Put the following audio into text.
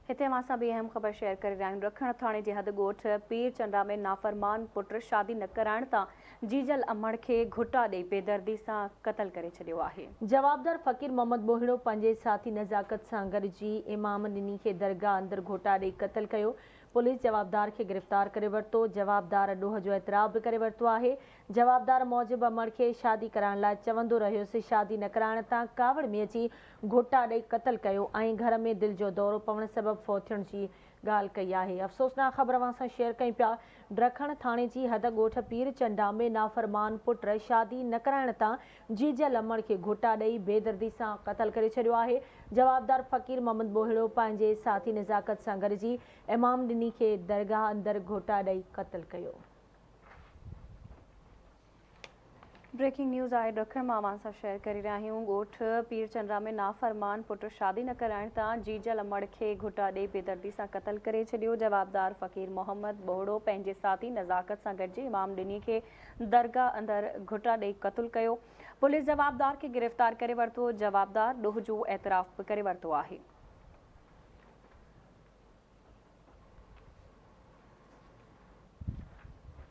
هتي اوهان سان ٻي اهم خبر شيئر ڪري رهيا آهيون رکڻ ٿاڻي جي حد ڳوٺ پير چنڊا ۾ نافرمان پٽ شادي نه ڪرائڻ تان جيجل امڙ کي گهٽا ڏئي بيدردي سان قتل ڪري ڇڏيو آهي. جوابدار فقير محمد ٻوهيڙو پنهنجي ساٿي نزاڪت سان گڏجي امام ڏني کي درگاهه اندر گهوٽا ڏئي قتل ڪيو، پوليس جوابدار کي گرفتار ڪري ورتو، جوابدار ڏوهه جو اعتراف به ڪري ورتو آهي، جوابدار موجب امڙ کي شادي ڪرائڻ لاء چوندو رهيس، شادي نه ڪرائڻ تان ڪاوڙ ۾ اچي گهوٽا ڏئي قتل ڪيو ۽ گهر ۾ دل جو دورو پوڻ سبب فوت ٿيڻ جي ڳالهه ڪئي آهي. افسوسناڪ خبر اوهان سان شيئر ڪيون پيا، ڊرکڻ ٿاڻي جي حد ڳوٺ پير چنڊا ۾ نافرمان پٽ شادي نه ڪرائڻ تان جيجل امڙ کي گهوٽا ڏئي بيدردي سان قتل ڪري ڇڏيو آهي، جوابدار فقير محمد ٻوهيڙو پنهنجي ساٿي نزاڪت سان گڏجي امام ڏني کي درگاهه اندر گهوٽا ڏئي قتل ڪيو. بريڪنگ نيوز آهي ڏکڻ مان اوهان سان شيئر ڪري رهيا آهيون ڳوٺ پير چنڊرا ۾ نافرمان پٽ شادي نه ڪرائڻ تان جيجل امڙ کي گهٽا ڏئي بيدردي سان قتل ڪري ڇڏيو جوابدار فقير محمد ٻوهڙو پنهنجي ساٿي نزاڪت سان گڏجي امام ڏني کي درگاهه اندر گهٽا ڏئي قتل ڪيو پوليس جوابدار کي گرفتار ڪري ورتو جوابدار ڏوهه جو اعتراف به ڪري ورتو آهي.